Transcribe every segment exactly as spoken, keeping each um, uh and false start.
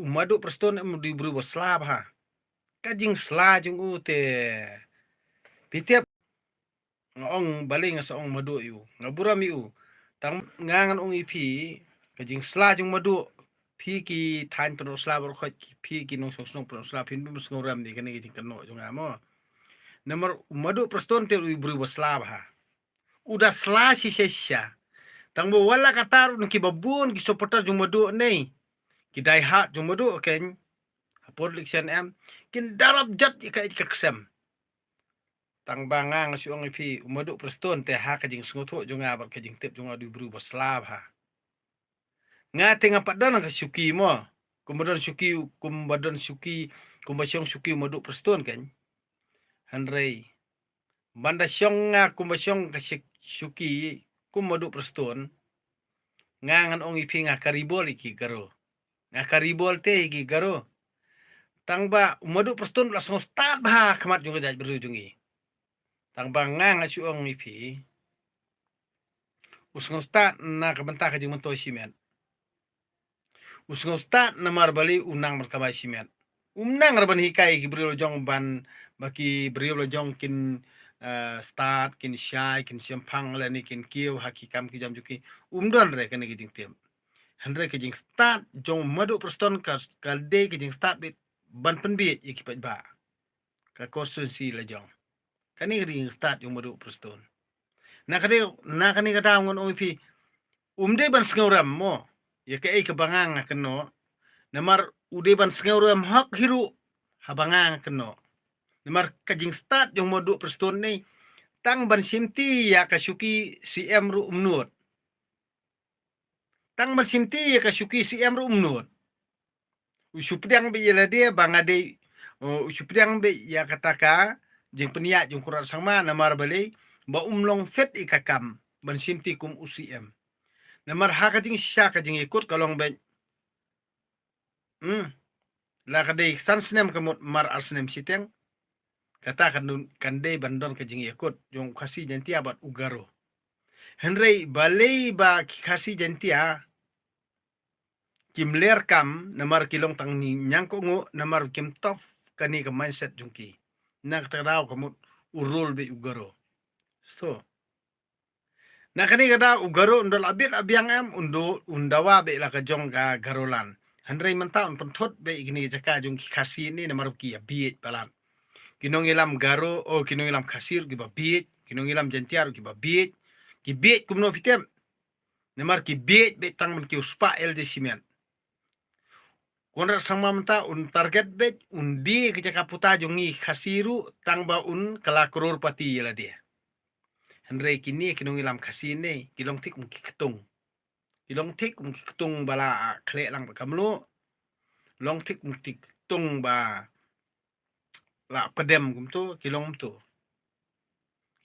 U Madu Prestone em u dei u briew ba sla bha. Ka jingsla jong u te, phi tip, nga ong balei nga sa ong Madu ïa u, nga burom ïa u. Tang nga ngan ong ïa phi, ka jingsla jong u Madu, phi ki thaiñ Pynursla baroh khoit, phi ki nongshong shnong Pynursla, phin bym sngewrem ïa kane ka jingkynnoh jong nga mo. Namar u Madu Prestone te u dei u briew ba sla bha. U da sla shisha shisha. Tang ba wat la katta ruh na kiba bun ki supporter jong u Madu ne, ki die hard jong u Madu, keiñ, ha por election em, kin da rap jot ïa ka ïeit ka ksem. Tang ba nga nga shu ong ïa phi, u Madu Prestone te ha ka jingsngewthuh jong nga bad ka jingtip jong nga u dei u briew ba sla bha. Nga te nga pat don ka shuki mo. Kumba don shuki, kumba don shuki, kumba shong shuki u Madu Prestone keiñ. Hynrei ban da shong nga kumba shong ka shik-, shuki kum u Madu Prestone, nga ngan ong ïa phi nga kari bol ïa ki Garo. Nga kari bol te ïa ki Garo. Tang ba u Madu Prestone u la sngewstad bha ha khmat jong ka jaitbynriew jong ngi. Tang ba nga nga shu ong ïa phi, u sngewstad na ka bynta ka jingmyntoi shimet. U sngewstad namar balei, u nang ban kamai shimet. Um nang ruh ban hikai ïa ki briew la jong ban, ba ki briew la jong kin, eh, stad, kin shai, kin shemphang lane kin kiew ha ki kam ki jam jong ki. Um don re kane ka jingtip. Hynrei ka jingstad jong u Madu Prestone ka, ka dei ka jingstad beit ban pynbieit ïa ki paidbah ka constituency la jong. Kane ka dei ka jingstad jong u Madu Prestone. Na ka dei, na kane ka daw ngan ong ïa phi, um dei ban sngewrem mo ïa kaei kaba nga nga kynnoh. Namar u dei ban sngewrem hok hi ruh haba nga nga kynnoh. Namar ka jingstad jong u Madu Prestone ne, tang ban shimti ïa ka shuki C M ruh um nud. Tang ban shimti ïa ka shuki C M ruh um nud. U shu pdiang beit ïa lade ba nga dei, uh, u shu pdiang beit ïa kata ka jingpynïaid jong u Conrad Sangma namar balei, ba um long fit ïa ka kam ban shimti kum u C M. Namar ha ka jingshisha ka jingïakut ka long beit. Hmm. La ka dei san snem ka mut mar ar snem shiteng. Kata kan dun-, kan dei ban don ka jingïakut jong u Khasi Jaiñtia bad u Garo. Hynrei balei ba ki Khasi Jaiñtia kim ler kam, namar ki long tang ni ñiangkohnguh, namar kim top kane ka mindset jong ki. Na kata ka daw ka mut u rule beit u Garo. So, na kane ka daw u Garo un da la bit la biang em, un da, un dawa beit la ka jong ka Garoland. Hynrei mynta un pynthut beit kine ki jaka jong ki Khasi ne namar ki ïa bieit palat. Ki nongïalam Garo, oh, ki nongïalam Khasi ruh kiba bieit, ki nongïalam Jaiñtia ruh kiba bieit. Ki bieit kumno phi tip? Namar ki bieit beit tang ban kiew spah L D shimet. Conrad Sangma mynta un target beit, un die ka jaka puta jong ngi Khasi ruh, tang ba un kylla crorepati ïa lade. Hynrei kine ki nongïalam Khasi ne, ki long thik kum ki ktung. Ki long thik kum ki ktung ba la, ah, khleh lang bad ka mluh. Long thik kum ki ktung ba la pdem kumto, ki long kumto.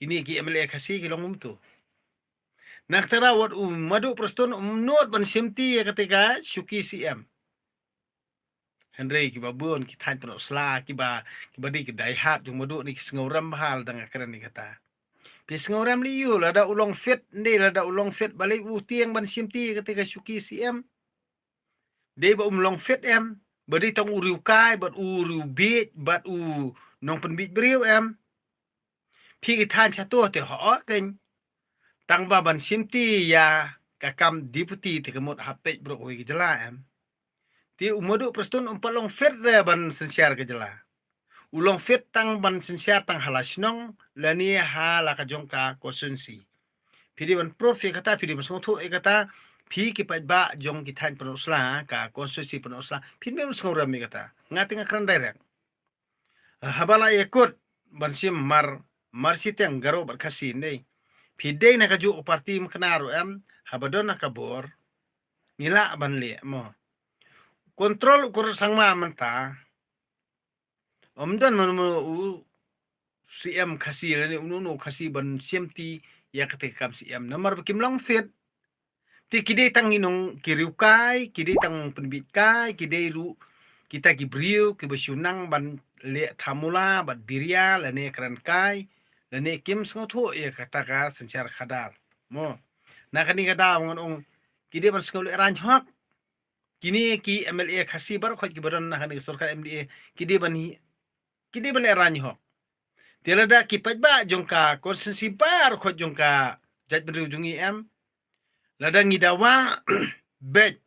Kine ki M L A Khasi ki long kumto. Na kata ka daw wat u Madu Prestone um nud ban shimti ïa kata ka shuki C M. Hynrei kiba bun ki thaiñ Pynursla, kiba, kiba dei ki die hard jong u Madu ne ki sngewrem bha lada nga kren ïa kata. Phi sngewrem lei ïa u, lada u long fit, ne lada u long fit balei u tieng ban shimti ïa kata ka shuki C M. Dei ba um long fit em, ba dei tang u riewkai bad u riewbieit bad u nongpynbieit briew em. Phi ki thaiñ shato te hooid keiñ. Tang ba ban shimti ïa ka kam deputy te ka mut ha peit baroh kawei ka jylla em. Te u Madu Prestone um pat long fit re ban synshar ka jylla. U long fit tang ban synshar tang ha la shnong lane ha la ka jong ka constituency. Phi dei ban proof ïa kata, phi dei ban sngewthuh ïa kata, phi ki paidbah jong ki thaiñ Pynursla, ka constituency Pynursla, phin ym sngewrem ïa kata. Nga te nga kren direct. Haba la ïakut ban shim mar, mar shiteng Garo bad Khasi ne. Phi dei na kajuh ka party mykna ruh em, haba don na ka bor, ngi lah ban leh mo. Control u Conrad Sangma mynta, ym don mano mano u C M Khasi lane uno uno u Khasi ban shimti ïa kata ka kam C M. Namar ba kim long fit. Te ki dei tang ki nong ki riewkai, ki dei tang pynbieit kai, ki dei ruh kita ki briew kiba shu nang ban leh thamula bad biria lane kren kai, lane kim sngewthuh ïa kata ka synshar khadar. Mo. Na kane ka daw ngan ong ki dei ban sngewlehraiñ hok. Kine ki M L A Khasi baroh khoit kiba don na kane ka sorkar M D A ki dei ban hi, ki dei ban lehrain hok. Te lada ki paidbah jong ka constituency baroh khoit jong ka jaitbynriew jong ngi em, lada ngi dawa beit